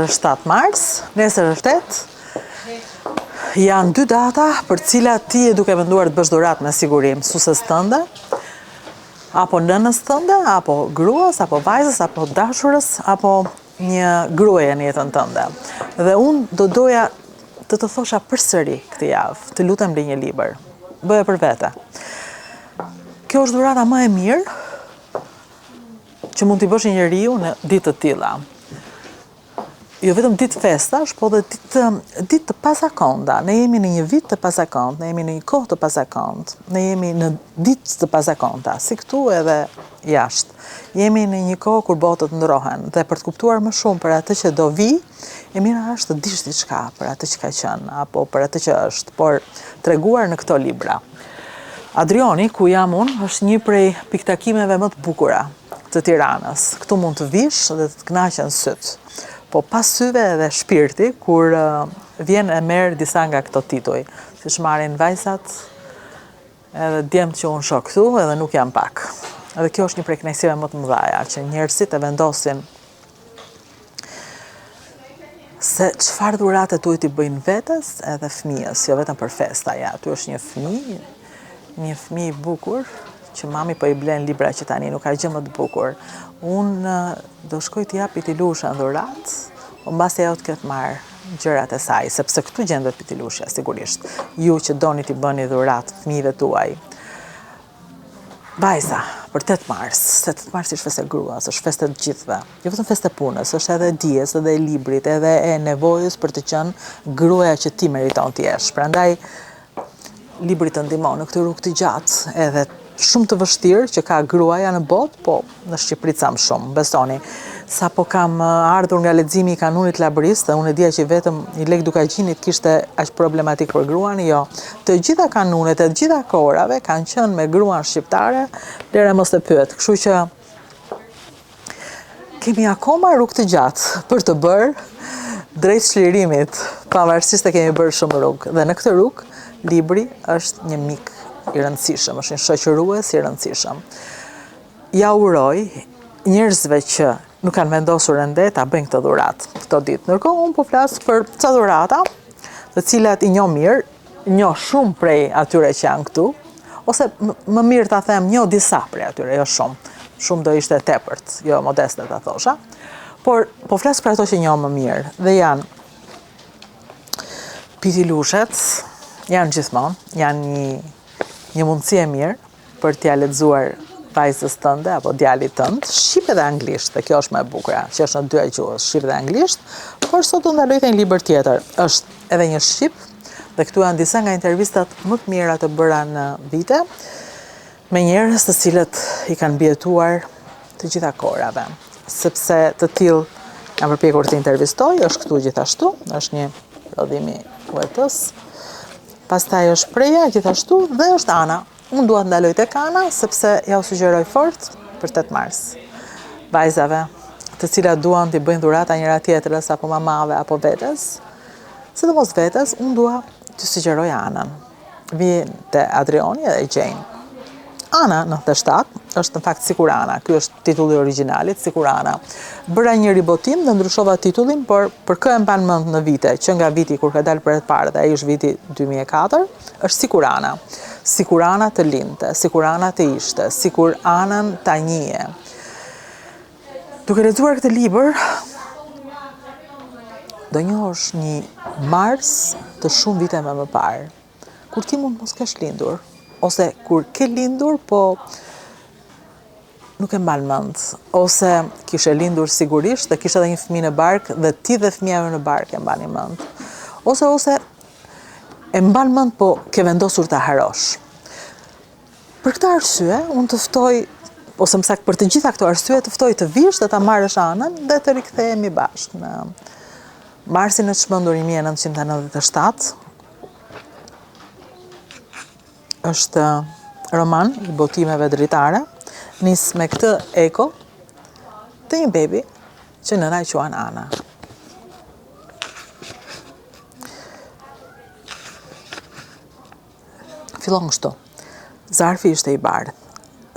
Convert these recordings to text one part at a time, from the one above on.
Nesër është 7 mars, nesër është 8. Janë dy data për të cilat ti je duke menduar të bësh dhuratë me siguri, mësueses tënde, apo nënës tënde, apo gruas, apo vajzës, apo dashurës, apo një gruaje në jetën tënde. Dhe unë do doja të të thosha përsëri këtë javë, të lutem blej një libër. Bëje për vete. Kjo është dhurata më e mirë që mund t'i bësh një njeriu në ditë të tilla. Jo vetëm ditë festash, po dhe ditë ditë të pazakonta. Ne jemi në një vit të pazakontë, ne jemi në një kohë të pazakontë, ne jemi në ditë të pazakonta, si këtu edhe jashtë. Jemi në një kohë kur botët ndrohen dhe për të kuptuar më shumë për atë që do vijë, e mira është të dish diçka për atë që ka qenë apo për atë që është, por treguar në këto libra. Adrioni, ku jam unë, është një prej pikëtakimeve më të bukura të Tiranës. Këtu mund të vish dhe të të kënaqen sytë. Po pas syve edhe shpirti, kur vjen e merr disa nga këto tituj, siç marrin vajzat, edhe djemtë që unë shoh këtu, edhe nuk janë pak. Edhe kjo është një prej kënaqësive më të mëdha, që njerëzit e vendosin se çfarë dhurate duhet t'i bëjnë vetes edhe fëmijës, jo vetëm për festa, ja, aty është një fëmijë, një fëmijë i bukur që mami po i blen libra që tani nuk ka gjë më të bukur. Unë do shkoj t'i jap Pitilushen dhuratë, po mbasi ajo të ketë marrë gjërat e saj, sepse këtu gjendet Pitilushja, sigurisht. Ju që doni t'i bëni dhuratë fëmijëve tuaj. Vajza, për 8 mars, se 8 marsi është festë e gruas, është festë e të gjithëve. Jo vetëm festë e punës, është edhe e dijes, edhe e librit, edhe e nevojës për të qenë gruaja që ti meriton të jesh. Prandaj libri të ndihmon në këtë rrugë të gjatë, edhe shumë të vështirë që ka gruaja në botë, po në Shqipëri ca më shumë, besoni. Sapo kam ardhur nga leximi i Kanunit të Labërisë, dhe unë e dija që vetëm i Lekë Dukagjinit kishte aq problematikë për gruan, jo. Të gjitha kanunet e të gjitha kohërave kanë qenë me gruan shqiptare, lëre mos e pyet. Kështu që kemi akoma rrugë të gjatë për të bërë drejt çlirimit, pavarësisht se kemi bërë shumë rrugë. Dhe në këtë rrugë, libri është një mik i rëndësishëm, është një shoqërues i rëndësishëm. Ja uroj njerëzve që nuk kanë vendosur ende ta bëjnë këtë dhuratë këto ditë. Ndërkohë unë po flas për ca dhurata, të cilat i njoh mirë, njoh shumë prej atyre që janë këtu, ose më mirë ta them njoh disa prej atyre, jo shumë. Shumë do ishte e tepërt, jo modeste ta thosha. Por po flas për ato që njoh më mirë dhe janë Pitilushet, janë gjithmonë, janë një një mundësi e mirë për t'ia lexuar vajzës tënde apo djalit tënd, shqip edhe anglisht, dhe kjo është më e bukura, që është në të dyja gjuhët, shqip dhe anglisht, por sot do ndaloj te një libër tjetër. Është edhe një shqip dhe këtu janë disa nga intervistat më të mira të bëra në vite me njerëz të cilët i kanë mbijetuar të gjitha kohërave, sepse të tillë jam përpjekur të intervistoj, është këtu gjithashtu, është një prodhim i UET-s. Pastaj është Preja gjithashtu dhe është Ana. Unë dua të ndaloj tek Ana sepse jua sugjeroj fort për 8 mars. Vajzave, të cilat duan t'i bëjnë dhurata njëra tjetrës apo mamave apo vetes, sidomos vetes, unë dua t'ju sugjeroj Anën. Vijnë te Adrioni dhe e gjejnë. Ana 97 është në fakt Sikur Ana, ky është titulli i originalit, Sikur Ana. Bëra një ribotim dhe ndryshova titullin, por për kë e mban mend në vite, që nga viti kur ka dalë për herë të parë dhe ai është viti 2004, është Sikur Ana. Sikur Ana të lindte, sikur Ana të ishte, sikur Anën ta njihje. Duke lexuar këtë libër, do njohësh një mars të shumë viteve më parë. Kur ti mund të mos kesh lindur, ose kur ke lindur, po nuk e mban mend, ose kishe lindur sigurisht dhe kishe edhe një fëmijë në bark dhe ti dhe fëmija në bark e mbani mend. Ose ose e mban mend po ke vendosur ta harrosh. Për këtë arsye, unë të ftoj ose më saktë për të gjitha këto arsye të ftoj të vish dhe ta marrësh Anën dhe të rikthehemi bashkë në marsin e çmendur 1997 është roman i botimeve Dritare, nis me këtë eko të një bebi që nëna e quan Ana. Fillon kështu. Zarfi ishte i bardhë.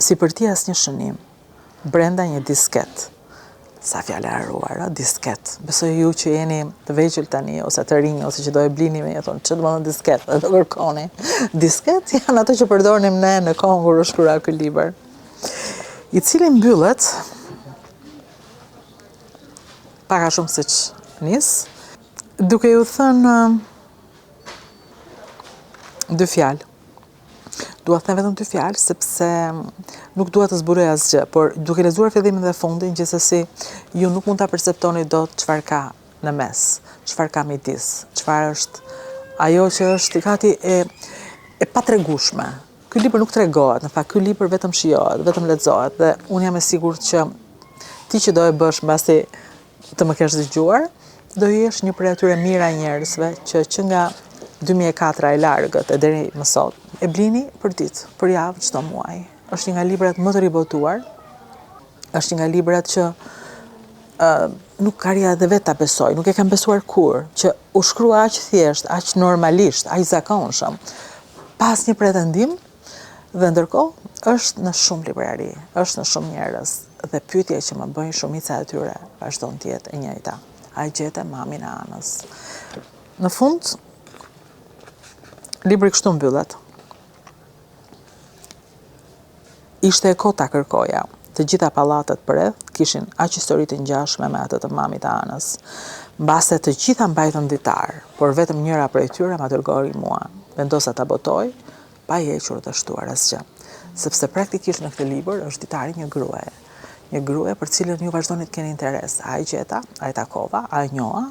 Sipër tij asnjë shënim. Brenda një disketë. Sa fjalë e harruar, a, disket. Besoj ju që jeni të vegjël tani, ose të rinj, ose që do e blini me një thonë, ç'do të thotë disket, dhe do kërkoni. Disket janë ato që përdornim ne në kohën kur u shkrua ky libër. I cili mbyllet, pak a shumë siç nis, duke ju thënë dy fjalë. Dua të them vetëm dy fjalë sepse nuk dua të zbuloj asgjë, por duke lexuar fillimin dhe fundin, gjithsesi ju nuk mund ta perceptoni dot çfarë ka në mes, çfarë ka midis, çfarë është ajo që është gati e e patregueshme. Ky libër nuk tregohet, në fakt ky libër vetëm shijohet, vetëm lexohet dhe unë jam e sigurt që ti që do e bësh mbasi të më kesh dëgjuar, do jesh një prej atyre mijëra njerëzve që që nga 2004 e largët e deri më sot, e blini për ditë, për javë, çdo muaj. Është një nga librat më të ribotuar, është një nga librat që uh, nuk arrija edhe vetë ta besoj, nuk e kam besuar kurrë, që u shkrua aq thjesht, aq normalisht, aq zakonshëm, pa asnjë pretendim, Dhe ndërkohë, është në shumë librari, është në shumë njerëz dhe pyetja që më bëjnë shumica e tyre vazhdon të jetë e njëjta. A e gjete mamin e Anës? Në fund, libri kështu mbyllet. Ishte e kotë ta kërkoja. Të gjitha pallatet përreth kishin aq histori të ngjashme me atë të mamit të Anës. Mbase të gjitha mbajtën ditar, por vetëm njëra prej tyre ma dërgoi mua. Vendosa ta botoj, pa i hequr dhe shtuar asgjë. Sepse praktikisht në këtë libër është ditari i një gruaje. Një gruaje për të cilën ju vazhdoni të keni interes. A e gjeta, a e takova, a e njoha,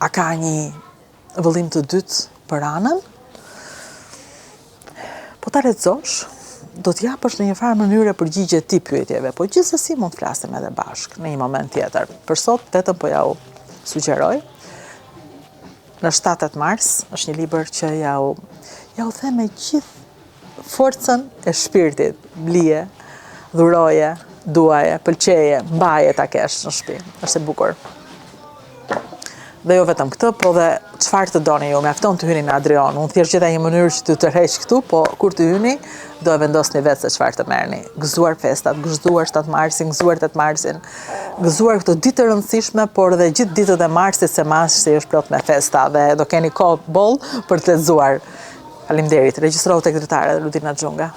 a ka një vëllim të dytë për Anën? Po ta lexosh, do të japësh në një farë mënyre përgjigje ti pyetjeve, po gjithsesi mund të flasim edhe bashkë në një moment tjetër. Për sot vetëm po jua sugjeroj Në 7-8 mars është një libër që ja u ja u them me gjithë forcën e shpirtit, blije, dhuroje, duaje, pëlqeje, mbaje ta kesh në shtëpi. Është e bukur. Dhe jo vetëm këtë, po dhe çfarë të doni ju, mjafton të hyni në Adrion. Unë thjesht gjeta një mënyrë që të tërheq këtu, po kur të hyni, do e vendosni vetë se çfarë të merrni. Gëzuar festat, gëzuar 7 marsin, gëzuar 8 marsin, Gëzuar këto ditë të rëndësishme, por dhe gjithë ditët e marsit se marsi është plot me festa dhe do keni kohë boll për të lexuar. Faleminderit. Regjistrohu tek Dritare dhe Rudina Xhunga.